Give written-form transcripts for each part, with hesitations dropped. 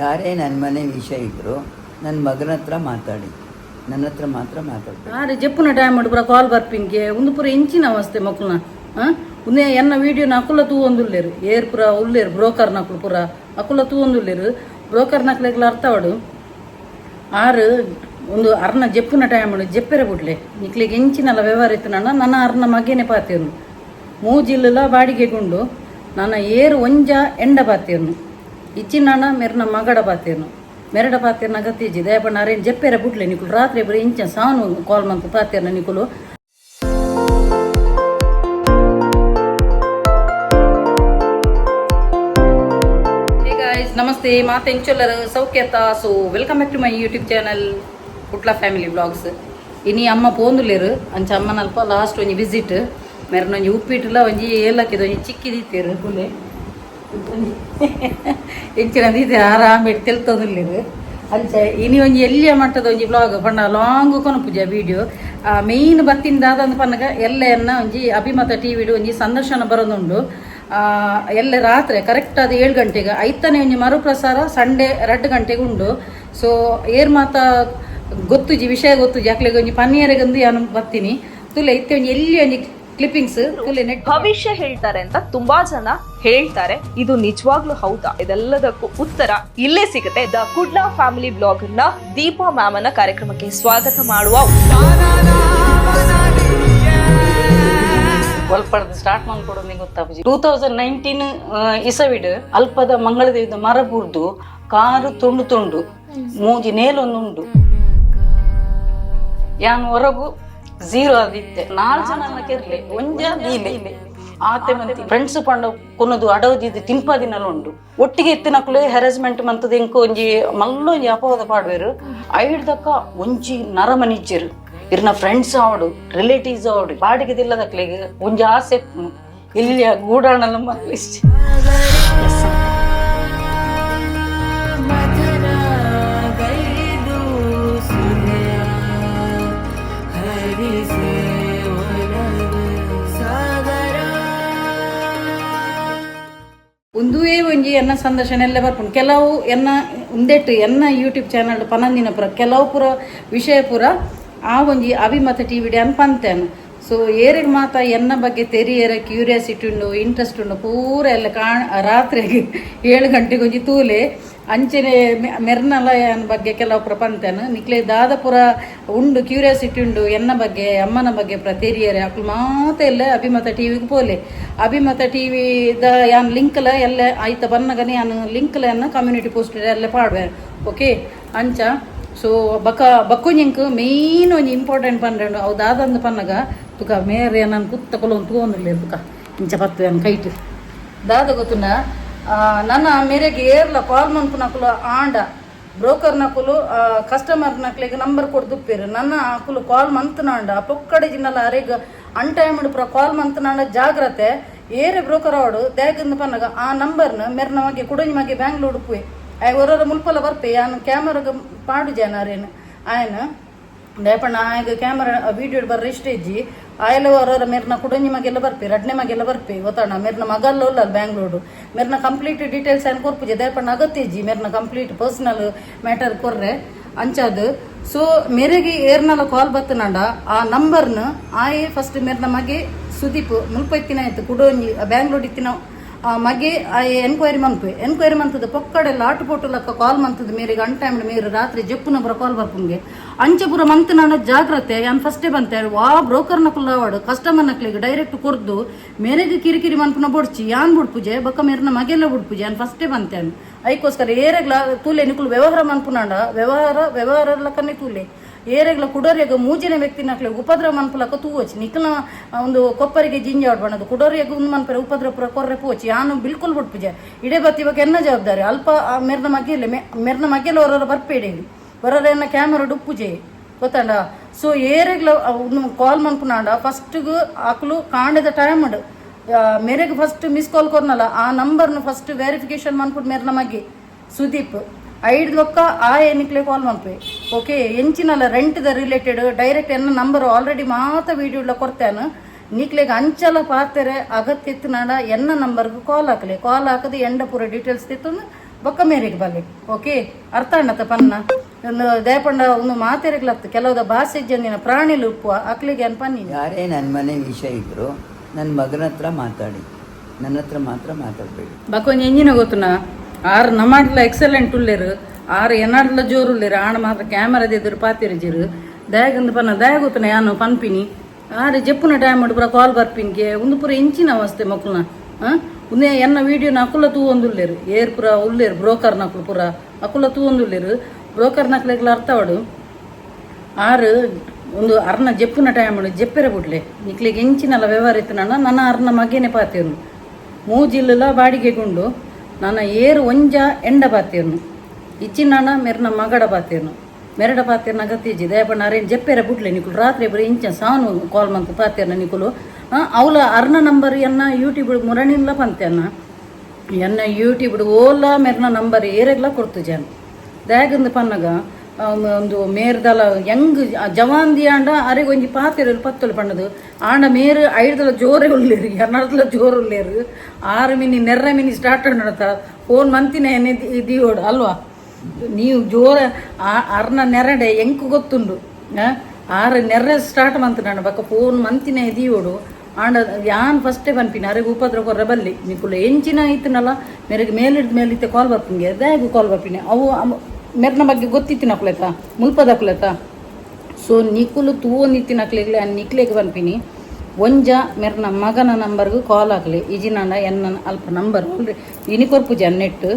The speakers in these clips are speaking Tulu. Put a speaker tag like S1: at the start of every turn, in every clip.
S1: ಯಾರೇ ನನ್ನ ಮನೆ ವಿಷಯ ಇದ್ದರೂ ನನ್ನ ಮಗನ ಹತ್ರ ಮಾತಾಡಿ, ನನ್ನ ಹತ್ರ ಮಾತ್ರ ಮಾತಾಡ್ಬೇಕು.
S2: ಆರೆ ಜಪ್ಪುನ ಟೈಮ್ ಪೂರ ಕಾಲ್ ಬರ್ಪಿಂಗೆ ಒಂದು ಪೂರ ಇಂಚಿನ ಅವಸ್ಥೆ ಮಕ್ಕಳನ್ನ. ಉಂದೆ ಎನ್ನ ವೀಡಿಯೋನ ಅಕುಲ ತೂವೊಂದುಲ್ಲೇರು, ಏರ್ ಪೂರ ಉಲ್ಲೇರು ಬ್ರೋಕರ್ ನಕುಲು ಪೂರ ಅಕುಲ ತೂವೊಂದುಲ್ಲೇರು. ಬ್ರೋಕರ್ ನಕ್ಲೆಗ್ಲ ಅರ್ಥವಾಡು. ಆರು ಒಂದು ಅರ್ನ ಜಪ್ಪುನ ಟೈಮ್ ಜಪ್ಪೆರೆ ಬುಡ್ಲೆ, ನಿಕ್ಲೆಗ್ ಎಂಚಿನಲ ವ್ಯವಹಾರ ಇತ್ತು. ನನ್ನ ನನ್ನ ಅರ್ನ ಮಗೇನೆ ಪಾತೇರ್ನು ಮೂಜಿಲ್ಲ ಬಾಡಿಗೆ ಗುಂಡು. ನನ್ನ ಏರು ಒಂಜ ಎಂಡ ಪಾತೇರ್ನು ಇಚ್ಚಿನಾಣ ಮೆರ್ನ ಮಗಡ ಪಾತೇರ್ನು ಮೆರಡ ಪಾತೇರ್ನ ಗತಿಜಿ ದಯಪಣ್ಣ. ಅರೇನು ಜಪ್ಪೆರೆ ಬುಡ್ಲೆ ನಿಕುಲು. ರಾತ್ರಿ ಬರೀ ಇಂಚ ಸಾನು ಕಾಲ್ ಮಂತು ಪಾತೇರ್ನ ನಿಕುಲು. Hey guys, namaste. ಮಾತೆ ಇಂಚೊಲ್ಲರು ಸೌಖ್ಯತ? So welcome back to my YouTube channel Kudla family vlogs. ಇನಿ ಅಮ್ಮ ಪೋಂದುಲೇರು. ಅಂಚ ಅಮ್ಮನಲ್ಪ ಲಾಸ್ಟ್ ಒಂಜಿ ವಿಸಿಟ್. ಮೆರನೊಂಜಿ ಉಪ್ಪಿಟ್ಟಲ ಒಂಜಿ ಏಲಕ್ಕಿದ ಒಂಜಿ ಚಿಕ್ಕಿ ದೀತೇರು. ಕುಲೆ ಎಂಚಿನ ದೀತೆ ಆರಾಮ ತೆಲ್ತೊಂದುಲ್ಲೇರು. ಅಂಚ ಇನಿ ಒಂಜಿ ಎಲ್ಲಿಯ ಮಟ್ಟದ ಒಂಜಿ ಬ್ಲಾಗ್ ಪಂಡ ಲಾಂಗ್ ಕೊನಪುಜ ವೀಡಿಯೋ. ಮೇಯ್ನ್ ಬತ್ತಿನ ದಾದಂದು ಪನ್ನಗ ಎಲ್ಲ ಎನ್ನ ಒಂಜಿ ಅಭಿಮತ ಟಿವಿಡು ಒಂಜಿ ಸಂದರ್ಶನ ಬರೋದುಂಡು. ಎಲ್ಲ ರಾತ್ರಿ ಕರೆಕ್ಟ್ ಅದು 7 ಗಂಟೆಗೆ ಐತನೇ ಒಂಜಿ ಮರುಪ್ರಸಾರ ಸಂಡೇ 2 ಗಂಟೆಗೆ ಉಂಡು. ಸೊ ಏರ್ ಮಾತ ಗೊತ್ತುಜಿ, ವಿಷಯ ಗೊತ್ತುಜಿ ಅಕ್ಲೆಗ್ ಒಂಜಿ ಪನ್ನಿಯರೆಗಂದು ಯಾನು ಬತ್ತೀನಿ. ತುಲೆ ಇತ್ತೆ ಒಂಜಿ ಎಲ್ಲಿ ಒಂಜಿ ಕ್ಲಿಪ್ಪಿಂಗ್ಸ್ ತುಲೆ ನೆಟ್.
S3: ಭವಿಷ್ಯ ಹೇಳ್ತಾರೆ ಅಂತ ತುಂಬಾ ಜನ ಹೇಳ್ತಾರೆ. ಇದು ನಿಜವಾಗ್ಲೂ ಹೌದಾ? ಇದೆಲ್ಲದಕ್ಕೂ ಉತ್ತರ ಇಲ್ಲೇ ಸಿಗುತ್ತೆ. The Kudla family blog ನ ದೀಪಾ ಮ್ಯಾಮ್ ಅನ್ನ ಕಾರ್ಯಕ್ರಮಕ್ಕೆ ಸ್ವಾಗತ ಮಾಡುವ.
S2: ಒಲ್ಪಡ್ದು ಸ್ಟಾರ್ಟ್ ಮಾಡ್ಕೊಡೋದು ಗೊತ್ತಾಪುಜಿ. 2019 ಇಸವಿಡ್ ಅಲ್ಪದ ಮಂಗಳದೇವಿದ ಮರ ಬೂರ್ದು ಕಾರು ತುಂಡು ತುಂಡು, ಮೂಜಿ ನೇಲೊಂದುಂಡು. ಯಾನ್ ಹೊರಗು ಝೀರೋ ಆದಿತ್ತೆ. ನಾಲ್ಕು ಜನ ಕೆರ್ಲೆ ಒಂಜ ದೀಲೆ ಆತೆ ಮಂತಿ ಫ್ರೆಂಡ್ಸ್ ಪಂಡ ಕೊನದು ಅಡವದಿದ್ದು ತಿಂಪಾದಿನಲ ಉಂಡು. ಒಟ್ಟಿಗೆ ಇತ್ತಿನಕ್ಲು ಹೆರಾಸ್ಮೆಂಟ್ ಮಂತದ ಇಂಕ ಒಂಜಿ ಮಲ್ಲೊಂಜಿ ಅಪವಾದ ಪಾಡ್ವೇರು. ಐಡ್ದಕ್ಕ ಒಂಜಿ ನರಮನಿಜ್ಜರು. ಇರ್ನ ಫ್ರೆಂಡ್ಸ್ ಆವಡು, ರಿಲೇಟಿವ್ಸ್ ಆವಡು, ಬಾಡಿಗೆ ದಿಲ್ಲದಕ್ಲೆಗ್ ಒಂಜಿ ಆಸೆ ಇಪ್ಪುನು. ಇಲ್ಲಿ ಗೂಡಾಣಲ ಮಲ್ಲ. ಒಂದುವೇ ಒಂಜಿ ಎನ್ನ ಸಂದರ್ಶನ ಎಲ್ಲ ಬರ್ಪುಂಡು. ಕೆಲವು ಎನ್ನ ಉಂದೆಟ್ಟು ಎನ್ನ ಯೂಟ್ಯೂಬ್ ಚಾನಲ್ ಪನಂದಿನ ಪುರ ಕೆಲವು ಪುರ ವಿಷಯ ಪುರ ಆ ಒಂಜಿ ಅಭಿಮತ ಟಿ ವಿ ಅನ್ ಪಂತೇನು. ಸೊ ಏರೆಗ್ ಮಾತ ಎನ್ನ ಬಗ್ಗೆ ತೆರಿಯರ ಕ್ಯೂರಿಯಾಸಿಟಿ ಉಂಡು, ಇಂಟ್ರೆಸ್ಟ್ ಉಂಡು, ಪೂರ ಎಲ್ಲ ಕಾಣ್ ರಾತ್ರಿಗೆ 7 ಗಂಟೆಗೆ ಒಂಜಿ ತೂಲೆ. ಅಂಚನೆ ಮೆರ್ನಲ ಎನ್ನ ಬಗ್ಗೆ ಕೆಲವು ಪುರ ಪಂತೇನು. ನಿಕ್ಲೆ ದಾದ ಪುರ ಉಂಡು, ಕ್ಯೂರಿಯಾಸಿಟಿ ಉಂಡು ಎನ್ನ ಬಗ್ಗೆ, ಅಮ್ಮನ ಬಗ್ಗೆ ಪುರ ತೆರಿಯರೆ, ಅಕ್ಲು ಮಾತ ಎಲ್ಲ ಅಭಿಮತ ಟಿವಿಗೆ ಪೋಲೆ. ಅಭಿಮತ ಟಿವಿ the ಯಾನ್ ಲಿಂಕ್ಲ ಎಲ್ಲ ಆಯ್ತ ಬನ್ನಗನೆ ಯಾನ್ ಲಿಂಕ್ಲ ಎನ್ನ ಕಮ್ಯುನಿಟಿ ಪೋಸ್ಟ್ ಎಲ್ಲ ಪಾಡ್ವೆ. ಓಕೆ, ಅಂಚ ಸೊ ಬಕ ಬಕ್ಕೊಂಜಿಂಕ್ ಮೇಯ್ನ್ ಒಂಜಿ ಇಂಪಾರ್ಟೆಂಟ್ ಪನ್ರೆಂಡು. ಅವು ದಾದಂದು ಪನ್ನಗ ತುಕ ಮೇರೆ ನಾನು ಕುತ್ತ ಕೊಲೊಂದು ತೂವೊಂದುಲ್ಲೆ. ತುಕ ಇಂಚ ಪತ್ತು ಯಾನ್ ಕೈಟ್ ದಾದ ಗೊತ್ತುಂಡ? ನನ್ನ ಮೇರೆಗೆ ಏರ್ಲ ಕಾಲ್ ಮನ್ಪುನಕುಲು ಆಂಡ ಬ್ರೋಕರ್ ನಕುಲು ಕಸ್ಟಮರ್ ನಕ್ಲೆಗ್ ನಂಬರ್ ಕೊಡ್ದುಪ್ಪೇರು. ನನ್ನ ಅಕುಲು ಕಾಲ್ ಮಂತನಾಂಡ ಪೊಕ್ಕಡೆ ಜಿನ್ನಲ ಅರೆಗ್ ಅನ್ ಟೈಮ್ ಪುರ ಕಾಲ್ ಮಂತನಾಂಡ ಜಾಗ್ರತೆ. ಏರೆ ಬ್ರೋಕರ್ ಅವಡು ದಾಗಂದು ಪನ್ನಗ ಆ ನಂಬರ್ನ ಮೆರ್ನ ಮಗೆ ಕುಡಂಜಿ ಮಗೆ ಬ್ಯಾಂಗ್ಳೂರ್ ಉಪ್ಪುವೆ. ಆಯ್ ಒರೊರ ಮುಲ್ಪಲ ಬರ್ಪೆ. ಯಾನ್ ಕ್ಯಾಮರಾಗ ಪಾಡು ಜನ ಅರೇನು ಆಯನ ದಯಪಣ್ಣ ಆಯಗ ಕ್ಯಾಮರಾ ವೀಡಿಯೋ ಬರ್ರ ಇಷ್ಟ ಇಜ್ಜಿ. ಆಯಲ ಹೊರೊರ ಮೆರ್ನ ಕುಡಂಜಿ ಮಗೆಲ್ಲ ಬರ್ಪೆ, ರಡ್ನೆ ಮಗೆಲ್ಲ ಬರ್ಪೆ ಗೊತ್ತಣ್ಣ. ಮೆರ್ನ ಮಗಲ್ಲ ಉಲ್ಲ ಬ್ಯಾಂಗ್ಳೂರು. ಮೆರ್ನ ಕಂಪ್ಲೀಟ್ ಡೀಟೇಲ್ಸ್ ಏನು ಕೊರ್ಪುಜೆ. ದಯಪಣ್ಣ ಅಗತ್ಯ ಇಜ್ಜಿ ಮೆರ್ನ ಕಂಪ್ಲೀಟ್ ಪರ್ಸನಲ್ ಮ್ಯಾಟರ್ ಕೊರ್ರೆ ಅಂಚಾದು. ಸೊ ಮೇರೆಗೆ ಏರ್ನಲ ಕಾಲ್ ಬತ್ತನಂಡ ಆ ನಂಬರ್ನ ಆಯೆ ಫಸ್ಟ್ ಮೆರ್ನ ಮಗೆ ಸುದೀಪ್ ಮುಲ್ಪ ಇತ್ತಿನ ಆಯ್ತು ಕುಡೋಂಜಿ ಬ್ಯಾಂಗ್ಳೂರ್ ಇತ್ತಿನ ಆ ಮಗೆ ಆ ಎನ್ಕ್ವೈರಿ ಮನ್ಪೆ. ಎನ್ಕ್ವೈರಿ ಮಂತದ ಪೊಕ್ಕಡೆ ಲಾಟು ಪೋಟು ಲಕ್ಕ ಕಾಲ್ ಮಂತದ ಮೇರೆಗೆ ಅನ್ ಟೈಮ್ ಮೇರು ರಾತ್ರಿ ಜಪ್ಪುನ ಪುರ ಕಾಲ್ ಬರ್ಪುಂಗೆ ಅಂಚೆ ಪುರ ಮಂತನಾಂಡ ಜಾಗ್ರತೆ. ಯಾನ್ ಫಸ್ಟೇ ಬಂತೆ. ವಾ ಬ್ರೋಕರ್ ನಕುಲು ಕಸ್ಟಮರ್ ನಕ್ಲಿಗೆ ಡೈರೆಕ್ಟ್ ಕೊರ್ದು ಮೇರೆಗೆ ಕಿರಿಕಿರಿ ಮನ್ಪುನ ಬೊಡ್ಚಿ. ಯಾನ್ ಬುಡ್ಪುಜೆ, ಬೊಕ್ಕ ಮೇರ್ನ ಮಗೆಲ್ಲ ಬುಡ್ಪುಜೆ. ಯಾನ್ ಫಸ್ಟೇ ಬಂತೆ. ಐಕೋಸ್ಕರ ಏರೆಗ್ಲ ತೂಲೆ, ನಿಕುಲು ವ್ಯವಹಾರ ಮನ್ಪುನಾಂಡ ವ್ಯವಹಾರ ವ್ಯವಹಾರ ಲಕ್ಕನೆ ತೂಲೆ. ಏರೆಗ್ಲ ಕುಡೋರಿಯಾಗ ಮೂಜನೇ ವ್ಯಕ್ತಿ ನಕ್ಲೆ ಉಪದ್ರವ ಮನ್ಪುಲಕ್ಕ ತೂವೊಚ್ಚಿ. ನಿಕ್ಲ ಒಂದು ಕೊಪ್ಪರಿಗೆ ಜಿಂಜ ಬಣ್ಣದು ಕುಡೋರಿಯಾಗ ಒಂದು ಮನ್ಪರೆ ಉಪದ್ರವ ಪುರ ಕೊರ್ರೆ ಪೋಚಿ. ಯಾನು ಬಿಲ್ಕುಲ್ ಬುಡ್ಪುಜೆ. ಇಡೇ ಬತ್ತಿ ಇವಾಗ ಎನ್ನ ಜವಾಬ್ದಾರಿ. ಅಲ್ಪ ಆ ಮೆರ್ನ ಮಗ್ಗೆಲೆ ಮೆರ್ನ ಮಗ್ಗೆಲ್ಲ ಹೊರರ ಬರ್ಪೇಡಿ, ಹೊರರ ಕ್ಯಾಮರಾ ಡುಪ್ಪುಜೆ ಗೊತ್ತಂಡ. ಸೊ ಏರೆಗ್ಲ ಕಾಲ್ ಮನ್ಪುನಾಂಡ ಫಸ್ಟ್ಗ್ ಅಕ್ಲು ಕಾಂಡದ ಟೈಮ್ ಮೇರೆಗೆ ಫಸ್ಟ್ ಮಿಸ್ ಕಾಲ್ ಕೊರ್ನಲ್ಲ, ಆ ನಂಬರ್ನ ಫಸ್ಟ್ ವೆರಿಫಿಕೇಶನ್ ಮನ್ಪುಡ್ ಮೇರ್ನ ಮಗ್ಗೆ ಸುದೀಪ್ ಐಡ್ ಬೊಕ್ಕ ಆ ಎನಿಕ್ಲೆ ಕಾಲ್ ಮನ್ಪೆ. ಓಕೆ, ಎಂಚಿನಲ್ಲ ರೆಂಟ್ the related direct ಎನ್ನ ನಂಬರ್ ಆಲ್ರೆಡಿ ಮಾತ ವೀಡಿಯೋ ಕೊಡ್ತೇನೆ. ನಿಕ್ಲೆಗ್ ಅಂಚಲ ಪಾತೆರೆ ಅಗತ್ಯ ಇತ್ತಿನಾಡ ಎನ್ನ ನಂಬರ್ಗೆ ಕಾಲ್ ಹಾಕಲಿ. ಕಾಲ್ ಹಾಕದು ಎಂಡ ಪೂರ ಡೀಟೇಲ್ಸ್ ತಿತ್ತೊಂದು. ಬೊಕ್ಕ ಮೇರೆಗೆ ಬಲ್ಲೆ ಓಕೆ ಅರ್ಥ ಅಣ್ಣತ ಪನ್ನ ಒಂದು ದಯಪಂಡ ಒಂದು ಮಾತೆರೆಗ್ಲತ್ತು ಕೆಲವದ ಭಾಷೆ ಜಂದಿನ ಪ್ರಾಣಿಲು ಉಪ್ಪು ಅಕ್ಲಿಗೆ ಅನ್ ಪನ್ನಿ.
S1: ಯಾರೇ ನನ್ನ ಮನೆ ವಿಷಯ ಇದ್ದರು ನನ್ನ ಮಗನ ಹತ್ರ ಮಾತಾಡಿ, ನನ್ನ ಹತ್ರ ಮಾತ್ರ ಮಾತಾಡಬೇಡಿ.
S2: ಬಕೊಂಜಿ ಎಂಜಿನ ಗೊತ್ತುನ ಆರು ನಮಾಡ್ಲ ಎಕ್ಸಲೆಂಟ್ ಉಲ್ಲೇರು, ಆರು ಎನ್ನಾಡ್ಲ ಜೋರು ಉಲ್ಲೇರು. ಆಣ ಮಾತ್ರ ಕ್ಯಾಮರಾದ ಎದುರು ಪಾತಿರಜಿರು. ದಯಗಂದು ಪನ್ನ ದಯ ಗೊತ್ತುನ ಯಾನು ಪನ್ಪಿನಿ. ಆರು ಜಪ್ಪುನ ಟೈಮ್ ಪೂರ ಕಾಲ್ ಬರ್ಪಿನ್ಗೆ ಒಂದು ಪೂರ ಇಂಚಿನ ಅವಸ್ಥೆ ಮಕ್ಕಳನ್ನ. ಹಾಂ, ಉಂದೆ ಎನ್ನ ವೀಡಿಯೋನ ಅಕುಲ ತೂ ಒಂದುಲ್ಲೇರು, ಏರ್ ಪೂರ ಉಲ್ಲೇರು, ಬ್ರೋಕರ್ ನಕಲು ಪೂರ ಅಕುಲ ತೂ ಒಂದುಲ್ಲೇರು. ಬ್ರೋಕರ್ ನಕ್ಲೆಗ್ಲ ಅರ್ಥವಾಡು. ಆರು ಒಂದು ಅರ್ನ ಜಪ್ಪುನ ಟೈಮ್ ಜಪ್ಪೆರ ಬುಡ್ಲೆ ನಿಕ್ಲಿಗೆ ಎಂಚಿನಲ್ಲ ವ್ಯವಹಾರ ಇತ್ತು. ನನ್ನ ನನ್ನ ಅರ್ನ ಮಗೇನೆ ಪಾತೇನು ಮೂಜಿಲ್ಲ ಬಾಡಿಗೆ ಗುಂಡು ನನ್ನ ಏರು ಒಂಜ ಎಂಡ ಪಾತೇನು ಇಚ್ಚಿನಾಣ ಮೆರ್ನ ಮಗಡ ಪಾತೇನು ಮೆರಡ ಪಾತೇರ್ನ ಅಗತ್ಯಜಿ. ದಯಪಣ್ಣ ಅರೇನು ಜಪ್ಪೆರ ಬುಡ್ಲೆ ನಿಕುಲು ರಾತ್ರಿ ಬರೀ ಇಂಚ ಸಾನು ಕಾಲ್ ಮಂತ್ ಪಾತೇರ್ನ ನಿಕುಲು. ಅವಳ ಅರ್ನ ನಂಬರ್ ಎನ್ನ ಯೂಟ್ಯೂಬ್ ಮುರಣಿಲ್ಲ ಪಂತೆನ್ನ ಎನ್ನ ಯೂಟ್ಯೂಬ್ ಓಲ ಮೆರ್ನ ನಂಬರ್ ಏರೆಗ್ಲ ಕೊಡ್ತು ಜನ. ದಾಗಂದು ಪನ್ನಗ ಒಂದು ಮೇರ್ದಲ ಹೆಂಗ್ ಜವಾಂದಿ ಆಂಡ ಅರೆಗೆ ಒಂಜಿ ಪಾತೆರ ಪತ್ತೊಲು ಪಣ್ಣದು ಆಂಡ ಮೇರು ಐಡ್ದಲ ಜೋರೆ ಉಲ್ಲೇರು, ಎನ್ನಡ್ದಲ ಜೋರು ಉಲ್ಲೇರು. 6 ಮಿನಿ ನೆರ್ರ ಮಿನಿ ಸ್ಟಾರ್ಟ್ ನಡತ ಫೋನ್ ಮಂತಿನ ಎಣ್ಣೆ ದಿಯೋಡು ಅಲ್ವಾ ನೀವು ಜೋರ ಅರ್ನ ನೆರಡೆ ಎಂಕು ಗೊತ್ತುಂಡು. ಆರು ನೆರ್ರೆ ಸ್ಟಾರ್ಟ್ ಮಂತ್ ನಾನು ಬಕ್ಕ ಫೋನ್ ಮಂತಿನ ದಿಯೋಡು. ಆಂಡ ಯಾನ್ ಫಸ್ಟೇ ಪನ್ಪಿನ ಅರೆಗೆ ಉಪದ್ರ ಕೊರ್ರೆ ಬಲ್ಲಿ ನಿಕುಲು ಎಂಚಿನ ಇತ್ತನಲ್ಲ ಮೇರೆಗೆ ಮೇಲಿಡ್ದ ಮೇಲಿತ್ತೆ ಕಾಲ್ ಬರ್ಪಿಂಗೆ ದಾಗು ಕಾಲ್ ಬರ್ಪಿನಿ. ಅವು ಮೆರ್ನ ಬಗ್ಗೆ ಗೊತ್ತಿತ್ತಿನ ಕುಲೆತ ಮುಲ್ಪದ ಕುಲೆತ. ಸೊ ನಿಕುಲು ತೂವೊಂದಿತ್ತಿನ ಅಕ್ಲೆಗ್ಲೆ ನಿಕ್ಲೆಗ್ ಪನ್ಪಿನಿ, ಒಂಜ ಮೆರ್ನ ಮಗನ ನಂಬರ್ಗೆ ಕಾಲ್ ಆಗಲಿ ಇಜಿನಾಂಡ ಎನ್ನ ಅಲ್ಪ ನಂಬರ್ ಆಲ್ರೆಡಿ ಇನಿ ಕೊರ್ಪುಜಿ ನೆಟ್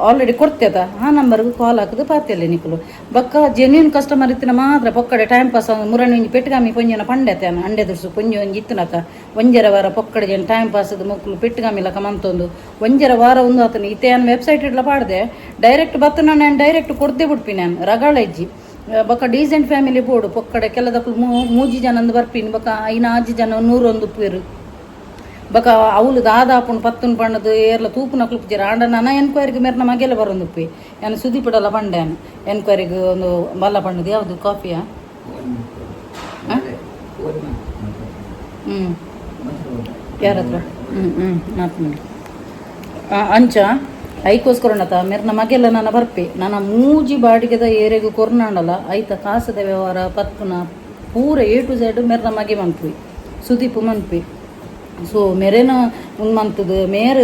S2: ಆಲ್ರೆಡಿ ಕೊಡ್ತೇತ, ಆ ನಂಬರ್ಗೆ ಕಾಲ್ ಹಾಕಿದು ಪಾತೆಲ್ಲ ನಿಕುಲು. ಬಕ್ಕ ಜೆನ್ಯೂನ್ ಕಸ್ಟಮರ್ ಇತ್ತಿನ ಮಾತ್ರ ಪೊಕ್ಕಡೆ ಟೈಮ್ ಪಾಸ್ ಮುರಣಿ ಒಂಜಿ ಪೆಟ್ಟುಗಾಮಿ ಪೊಂಜನ ಪಂಡೆತೆ ಅಂಡೆ ದುರ್ಸು ಪೊಂಜಿ ಒಂಜಿ ಇತ್ತಿನತ ಒಂಜರ ವಾರ ಪೊಕ್ಕಡೆ ಜನ ಟೈಮ್ ಪಾಸ್ ಮೊಕ್ಕಲು ಪೆಟ್ಟುಗಾಮಿಲಕ ಮಂತೊಂದು ಒಂಜರ ವಾರ ಒಂದು ಆತನ ಇತ್ತೆ ನಾನು ವೆಬ್ಸೈಟ್ ಇಡ್ಲ ಪಾಡ್ದೆ ಡೈರೆಕ್ಟ್ ಬತ್ತ ನಾನು ಡೈರೆಕ್ಟ್ ಕೊಡ್ದೆ ಬಿಡ್ಪಿ ನಾನು ರಗಳ ಇಜ್ಜಿ. ಬೊಕ್ಕ decent family board ಪೊಕ್ಕಡೆ ಕೆಲದಕ್ಕಲು ಮೂಜಿ ಜನ ಬರ್ಪಿನಿ ಬೊಕ್ಕ ಐನ ಆಜಿ ಜನ ನೂರೊಂದು ಉಪ್ಪೇರು. ಬೊಕ ಅವ್ಲು ದಾದಾಪುಂಡು ಪತ್ತುನ್ ಪಂಡದು ಏರ್ಲ ತೂಪುನಕ್ಲು ಪೂಜಾರ. ಆಂಡ ನನ ಎನ್ಕ್ವೈರಿಗೆ ಮೇರ್ನ ಮಗೆಲ್ಲ ಬರೋಂದುಪ್ಪಿ ಯಾನ್ ಸುದೀಪಿಡಲ ಪಂಡೆ ಎನ್ಕ್ವೈರಿಗೆ ಒಂದು ಬಲ್ಲ ಪಂಡದು ಯಾವುದು ಕಾಫಿಯಾ. ಹ್ಞೂ, ಯಾರ ಹತ್ರ? ಹ್ಞೂ ಹ್ಞೂ ಮಾತು ಮಾಡಿ ಅಂಚ ಐಕೋಸ್ಕರ ಮೆರ್ನ ಮಗೆಲ್ಲ ನನ್ನ ಬರ್ಪೆ ನನ್ನ ಮೂಜಿ ಬಾಡಿಗೆದ ಏರೆಗು ಕೊರ್ನಾಂಡಲ ಐತ ಕಾಸದ ವ್ಯವಹಾರ ಪತ್ಪುನ ಪೂರ A to Z ಮೆರ್ನ ಮಗೆ ಮನ್ಪಿ ಸುದೀಪು ಮನ್ಪಿ. ಸೊ ಮೆರೆನ ಉಂದು ಮಂತದು ಮೇರ್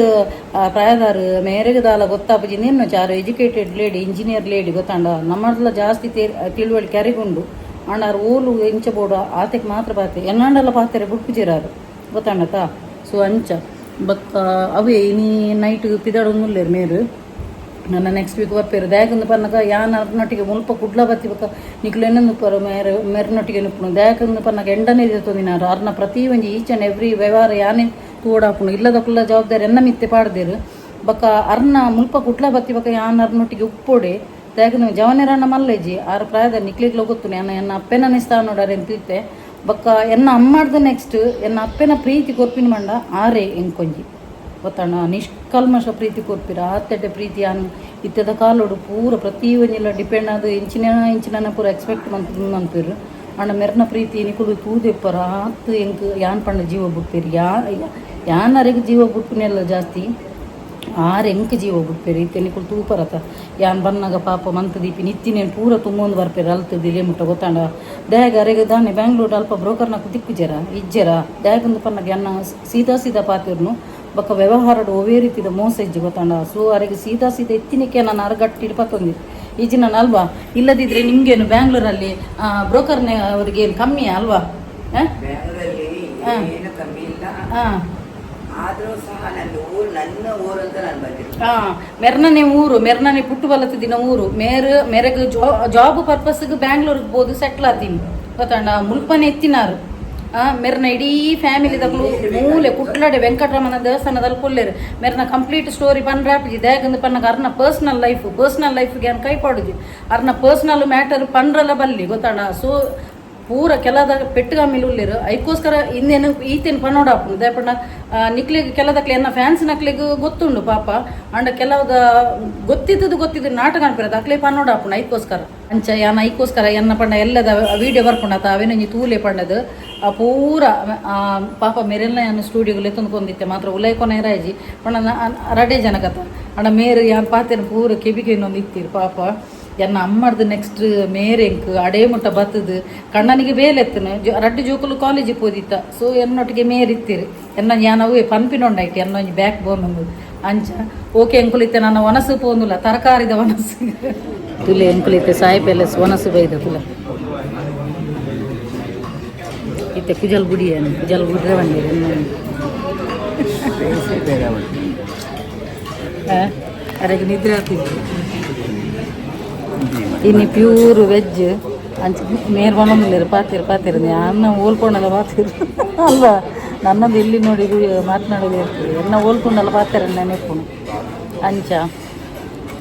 S2: ಪ್ರಾಯದಾರು ಮೇರೆಗೆ ದಾಲ ಗೊತ್ತಾಪುಜಿ ನಿನ್ನ ಚಾರು educated lady engineer lady ಗೊತ್ತಾಂಡ ನಮ್ಮಡ್ಲ ಜಾಸ್ತಿ ತಿಳುವಳಿಕೆ ಅರಿಗುಂಡು. ಆಂಡ ಓಲು ಎಂಚ ಬೋಡು ಆತೆಗೆ ಮಾತ್ರ ಪಾತೆ ಎನ್ನಾಂಡಲ ಪಾತೆರೆ ಬುಡ್ಪುಜಿರಾರು ಗೊತ್ತಾಂಡತ. ಸೊ ಅಂಚ ಬಕ್ಕ ಅವೇ ಇನಿ ನೈಟ್ ಪಿದಾಡೊಂದುಲ್ಲೇರು ಮೇರು ನನ್ನ ನೆಕ್ಸ್ಟ್ ವೀಕ್ ಬರ್ಪೇರು. ದಾಯಕಂದು ಪನ್ನಗ ಯಾನ್ ಅರ್ನೊಟ್ಟಿಗೆ ಮುಲ್ಪ ಕುಡ್ಲ ಬತ್ತಿ ಬೊಕ್ಕ ನಿಕ್ಲು ಎನ್ನೊಂದು ಪರ ಮೇರೆ ಮೆರ್ನೊಟ್ಟಿಗೆ ನುಪ್ಪುನು. ದಾಯಕಂದು ಪನ್ನಗ ಎಂಡನೇ ತೊಂದಿನಾರು ಅರ್ನ ಪ್ರತಿ ಒಂಜಿ each and every ವ್ಯವಹಾರ ಯಾನೇ ತೂಡಾಪುನು ಇಲ್ಲದಕ್ಕುಲ್ಲ ಜವಾಬ್ದಾರಿ ಎನ್ನ ಮಿತ್ತೆ ಪಾಡ್ದೇರು. ಬೊಕ್ಕ ಅರ್ನ ಮುಲ್ಪ ಕುಡ್ಲ ಬತ್ತಿ ಬೊಕ್ಕ ಯಾನ್ ಅರ್ನೊಟ್ಟಿಗೆ ಉಪ್ಪೋಡೆ. ದಾಯಕಂದು ಜವನೆರನ್ನ ಮಲ್ಲೆಜಿ ಆರ್ ಪ್ರಾಯದ ನಿಕ್ಲಿಗ್ಲ ಗೊತ್ತು ಎನ್ನ ಎನ್ನ ಅಪ್ಪೆನನೇ ಸ್ಥಾನ ನೋಡಾರೆ ತಿತ್ತೆ. ಬೊಕ್ಕ ಎನ್ನ ಅಮ್ಮಾಡ್ದ ನೆಕ್ಸ್ಟ್ ಎನ್ನ ಅಪ್ಪೆನ ಪ್ರೀತಿ ಕೊರ್ಪಿನ ಮಂಡ ಆರೇ ಎಂಕೊಂಜಿ ಗೊತ್ತಣ್ಣ ನಿಷ್ಕಲ್ಮಶ ಪ್ರೀತಿ ಕೊರ್ಪಿರ ಆತ್ತೆಡ್ಡೆ ಪ್ರೀತಿ ಅನ್ ಇತ್ತದ ಕಾಲೋಡು ಪೂರ ಪ್ರತಿ ಒಂಜಿಲ ಡಿಪೆಂಡ್ ಅದು ಇಂಚಿನ ಇಂಚಿನ ಪೂರ ಎಕ್ಸ್ಪೆಕ್ಟ್ ಮಂತ್ ಮನ್ಪಿರು. ಅಂಡ ಮೆರ್ನ ಪ್ರೀತಿ ನಿಕುಲು ತೂದೆಪ್ಪರ ಆತ್ ಎಂಕ್ ಯಾನ್ ಪಂಡ ಜೀವ ಬುಡ್ಪೇರು ಯಾ ಯಾನ್ ಅರೆಗ್ ಜೀವ ಬುಡ್ಪಿನೆಲ್ಲ ಜಾಸ್ತಿ ಆರ್ ಎಂಕ್ ಜೀವ ಬುಡ್ಪೇರು. ಇತ್ತೆ ನಿಕುಲು ತೂಪರತ ಯಾನ್ ಬನ್ನಗ ಪಾಪ ಮಂತ್ ದೀಪಿ ನಿತ್ತಿನೇನು ಪೂರ ತುಂಬೊಂದು ಬರ್ಪೇರು ಅಲ್ತು ದಿಲೆ ಮುಟ್ಟ ಗೊತ್ತಾಂಡ. ದಾಯಗ ಅರೆಗ್ ದಾನೆ ಬ್ಯಾಂಗ್ಳೂರ್ ಅಲ್ಪ ಬ್ರೋಕರ್ನಕು ದಿಕ್ಕುಜೆರ ಇಜ್ಜೆರ ದಾಯಗೊಂದು ಪನ್ನಗ ಎನ್ನ ಸೀದಾ ಸೀದಾ ಪಾತಿರ್ನು ಬೊಕ್ಕ ವ್ಯವಹಾರಡ್ ಒವ್ವೇ ರೀತಿದ ಮೋಸ ಇಜ್ಜಿ ಗೊತ್ತಾಂಡ. ಸೊ ಅರೆಗೆ ಸೀದಾ ಸೀದಾ ಎತ್ತಿನಕ್ಕೆ ನಾನು ಅರಗಟ್ಟಿ ಪತ್ತೊಂದು ಈಜಿ ನಾನು ಅಲ್ವಾ. ಇಲ್ಲದಿದ್ರೆ ನಿಮ್ಗೇನು ಬ್ಯಾಂಗ್ಳೂರಲ್ಲಿ ಬ್ರೋಕರ್ನ ಅವರಿಗೆ ಏನು ಕಮ್ಮಿ ಅಲ್ವಾ?
S1: ಬ್ಯಾಂಗ್ಳೂರಲ್ಲಿ ಏನು ಕಮ್ಮಿ ಇಲ್ಲ.
S2: ಹಾಂ.
S1: ಆದರೂ ಸಹ ನನ್ನ ಊರು ನನ್ನ ಊರು ಅಂತ ನಾನು ಬಂದಿರೋದು.
S2: ಹಾಂ, ಮೆರ್ನನೆ ಊರು ಮೆರ್ನನೆ ಪುಟ್ಟು ಬಲತ ದಿನ ಊರು ಮೇರ್ ಮೆರೆಗ್ ಜಾಬ್ ಪರ್ಪಸ್ಗೆ ಬ್ಯಾಂಗ್ಳೂರ್ಗೆ ಬೋದು ಸೆಟ್ಲ್ ಆತೀನಿ ಗೊತ್ತಣ್ಣ ಮುಲ್ಪನೆ ಎತ್ತಿನಾರು. ಮೆರ್ನ ಇಡೀ ಫ್ಯಾಮಿಲಿ ದಕ್ಲು ಮೂಲೆ ಕುಟ್ಲಾಡೆ ವೆಂಕಟರಮಣ ದೇವಸ್ಥಾನದಲ್ಲಿ ಕೊಲ್ಲೇರು. ಮೆರ್ನ ಕಂಪ್ಲೀಟ್ ಸ್ಟೋರಿ ಪನ್ರಾಪಿಜಿ ದಾಯಕಂದು ಪನ್ನಗ ಅರ್ನ ಪರ್ಸನಲ್ ಲೈಫ್ ಪರ್ಸನಲ್ ಲೈಫ್ಗೆ ಅನ್ ಕೈ ಪಾಡುಜಿ ಅರ್ನ ಪರ್ಸನಲ್ ಮ್ಯಾಟರ್ ಪನ್ರಲ್ಲ ಬಲ್ಲಿ ಗೊತ್ತಣ್ಣ. ಸೊ ಪೂರ ಕೆಲದ ಪೆಟ್ಟುಗಾಮಿಲ್ ಉಲ್ಲೇರು ಐಕೋಸ್ಕರ ಇನ್ನೇನು ಈತೇನು ಪನ್ನೋಡಾಪುಂಡು ದಯಪಂಡ ನಿಕ್ಲಿಗ್ ಕೆಲದಕ್ಲೆ ಎನ್ನ ಫ್ಯಾನ್ಸ್ ನಕ್ಲಿಗ್ ಗೊತ್ತುಂಡು ಪಾಪ. ಅಂಡ ಕೆಲವದ ಗೊತ್ತಿದ್ದದು ಗೊತ್ತಿದ್ದು ನಾಟಕ ಅನ್ಪಿರೋದು ಅಕ್ಲೆ ಪನ್ನೋಡಾಪುಂಡು ಐಕೋಸ್ಕರ ಅಂಚ ಯಾನ್ ಐಕೋಸ್ಕರ ಎನ್ನ ಪಂಡ ಎಲ್ಲದ ವೀಡಿಯೋ ಬರ್ಪುಂಡತ ಅವೇನೊಂಜಿ ತೂಲೆ ಪಂಡದು ಆ ಪೂರ ಪಾಪ ಮೆರೆಲ್ಲ ಯಾನ್ ಸ್ಟುಡಿಯೋಗಳು ಎತ್ತೊಂದು ಕೊಂದಿತ್ತೆ ಮಾತ್ರ ಉಲೈ ಕೊನೆ ರಾಜಿ ಪಂಡ ರಡೆ ಜನಕತ. ಅಣ್ಣ ಮೇರು ಯಾನ್ ಪಾತೆನ ಪೂರ ಕೆಬಿಗೆ ಇನ್ನೊಂದು ಇತ್ತೀರು ಪಾಪ. ಎನ್ನ ಅಮ್ಮರ್ದು ನೆಕ್ಸ್ಟ್ ಮೇರೆ ಎಂಕ್ ಅಡೇ ಮುಟ್ಟ ಬತ್ತದು ಕಣ್ಣನಿಗೆ ಬೇಲೆ ಎತ್ತನು ರಡ್ಡು ಜೋಕುಲು ಕಾಲೇಜಿಗೆ ಪೋದಿತ್ತ. ಸೊ ಎನ್ನೊಟ್ಟಿಗೆ ಮೇರ್ ಇತ್ತೀರು ಎನ್ನ ಯಾನ್ ಅವೇ ಪನ್ಪಿನೊಂಡೈಟ್ ಎನ್ನ ಒಂಜಿ ಬ್ಯಾಕ್ ಬೋನ್ ಒಂದು ಅಂಚ. ಓಕೆ ಎಂಕುಲಿತ್ತೆ ನನ್ನ ಒನಸು ಪೋಂದುಲ್ಲ ತರಕಾರಿದ ಒನಸು ತುಲೆ. ಎಂಕುಲಿತ್ತೆ ಸಾಯಿ ಪ್ಯಾಲೇಸ್ ಒನಸು ಬೈದ ತುಲೆ. ಇತ್ತೆ ಕುಜಲ್ ಗುಡಿ ಏನು ಕುಜಲ್ ಗುಡ್ರೆ ಬಂದಿದೆ.
S1: ಬೇಸೇ ಬೇರೆ ಉಂಟು.
S2: ಅರೆಗೆ ನಿದ್ರೆ ಆಗ್ತಿತ್ತು. ಇನ್ನು ಪ್ಯೂರ್ ವೆಜ್ ಅಂಚ ಮೇರ್ ಬಂದಿಲ್ಲ. ಪಾತಿರು ಪಾತಿರು ಅನ್ನ ಹೋಲ್ಕೊಂಡಲ್ಲ ಪಾತಿರು ಅಲ್ವಾ? ನನ್ನದು ಇಲ್ಲಿ ನೋಡಿ ಮಾತನಾಡೋದು ಇರ್ತದೆ. ಎನ್ನ ಹೋಲ್ಕೊಂಡಲ್ಲ ಪಾತಿರ ನೆನಪು ಅಂಚ.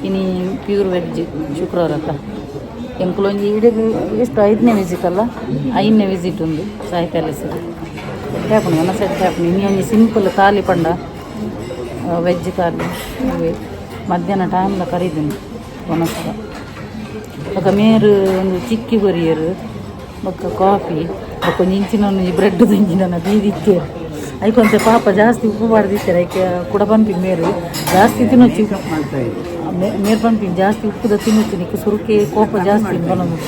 S2: ಇನಿ ಪ್ಯೂರ್ ವೆಜ್ ಶುಕ್ರವಾರ ಅತ್ತ. ಎಂಕುಲೊಂಜಿ ಇಡೀ ಎಷ್ಟು 5ನೇ ವಿಸಿಟ್ ಅಲ್ಲ, 5ನೇ ವಿಸಿಟ್ ಉಂದು ಸಾಯಿ ಪ್ಯಾಲೇಸ್. ಸೆಟ್ ಆಪುಂಡು ಒಣ ಸೆಟ್ ಆಪುಂಡು. ಇನಿ ಒಂಜಿ ಸಿಂಪಲ್ ತಾಲಿ ಪಂಡ ವೆಜ್ ತಾಲಿ. ಅವೇ ಮಧ್ಯಾಹ್ನ ಟೈಮ್ಲ ಕರೀದಿನಿ ಒಣಸದ. ಬೊಕ ಮೇರು ಒಂದು ಚಿಕ್ಕಿ ಕೊರಿಯರು, ಬೊಕ್ಕ ಕಾಫಿ, ಬೊಕ್ಕ ಒಂಜಿ ಇಂಚಿನ ಒಂಜಿ ಬ್ರೆಡ್ ಇಂಚಿನ ಬೀದಿತ್ತೇರು. ಐಕೊಂತೆ ಪಾಪ ಜಾಸ್ತಿ ಉಪ್ಪು ಬಾರ್ದಿತ್ತಾರೆ. ಐಕೆ ಕುಡ ಪನ್ಪಿ ಮೇರು ಜಾಸ್ತಿ ತಿನ್ನೊಚ್ಚಿ.
S1: ಮಾಡ್ತಾ ಇದ್ದೆ.
S2: ಮೇರ್ ಪನ್ಪಿ ಜಾಸ್ತಿ ಉಪ್ಪುದ ತಿನ್ನುತ್ತೀನಿ ನಿಕ್ಕ್ ಸುರುಕೆ ಕೋಪ ಜಾಸ್ತಿ ಬಲಮು.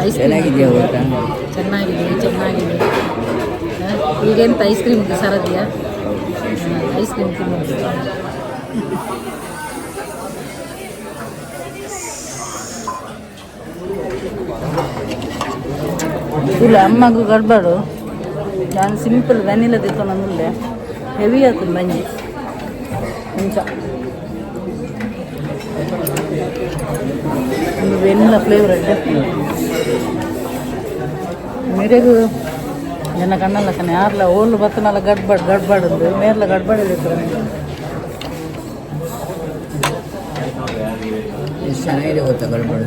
S2: Ice cream.
S1: ಚೆನ್ನಾಗಿದೆಯಾ ಊಟ?
S2: ಚೆನ್ನಾಗಿದೆ, ಚೆನ್ನಾಗಿದೆ. ಈಗೆಂತ ಐಸ್ ಕ್ರೀಮ್ ಸರದಿಯಾ? ಐಸ್ ಕ್ರೀಮ್ ತಿನ್ನೋದು. ಇಲ್ಲ ಅಮ್ಮಗೂ ಗಡ್ಬಡು. ನಾನು ಸಿಂಪಲ್ ವೆನಿಲ ತಿಳ್ಕೊಂಡಂದುಲ್ಲೆ. ಹೆವಿ ಆಗ್ತದೆ ಮಂಜಿ ಮುಂಚ. ಒಂದು ವೆನಿಲ ಫ್ಲೇವರ್ ಅಡ್ಡ ಮೇರೆಗೂ ನನ್ನ ಕಣ್ಣಲ್ಲ ಕಣೆ. ಯಾರ್ಲ ಓಲು ಬತ್ತನಲ್ಲ ಗಡ್ಬಡ್ ಗಡ್ಬಡ್ ಉಂದು ಮೇರ್ಲ ಗಡ್ಬಡ್ ಇರ್ತಾರೆ.
S1: ಎಷ್ಟು ಚೆನ್ನಾಗಿದೆ ಗೊತ್ತಾ ಗಡ್ಬಡು?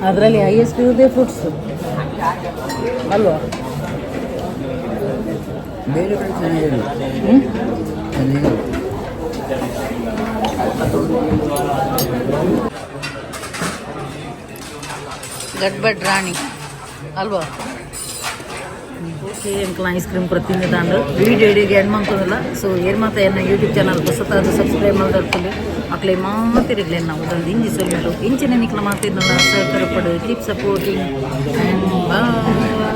S2: ಅದರಲ್ಲಿ ಹೈಯೆಸ್ಟ್ ಇರುವುದೇ ಫ್ರೂಟ್ಸ್ ಅಲ್ವಾ?
S1: ಬೇರೆ ಕಡೆ ಚೆನ್ನಾಗಿರಲ್ಲ.
S2: ಹ್ಞೂ.
S1: ಚೆನ್ನಾಗಿಲ್ಲ.
S2: ಗಡ್ಬಡ್ ರಾಣಿ ಅಲ್ವಾ? ಓಕೆ ಅಂಕಲ್, ಐಸ್ ಕ್ರೀಮ್ ಕೂಡ ತಿಂದಿದ್ದಾಂಡು. ವೀಡಿಯೋ ಇಡೀ ಎಂಡ್ ಮಂತದಿಲ್ಲ. ಸೊ ಏರ್ ಮಾತ ಎನ್ನ ಯೂಟ್ಯೂಬ್ ಚಾನಲ್ ಹೊಸತಾದ ಸಬ್ಸ್ಕ್ರೈಬ್ ಮಾಡ್ದಿರ್ತೀನಿ ಅಕ್ಲೆ ಮಾತಿರ್ಲಿ. ನಾವು ಉದಲ್ ಇಂಜಿ ಸೊಲ್ಮೆಲು ಇಂಚಿನ ನಿಕ್ಲ ಮಾತಿದ್ನಲ್ಲ ಸಹಕಾರ ಪಡು. Keep supporting. ಬಾಯ್.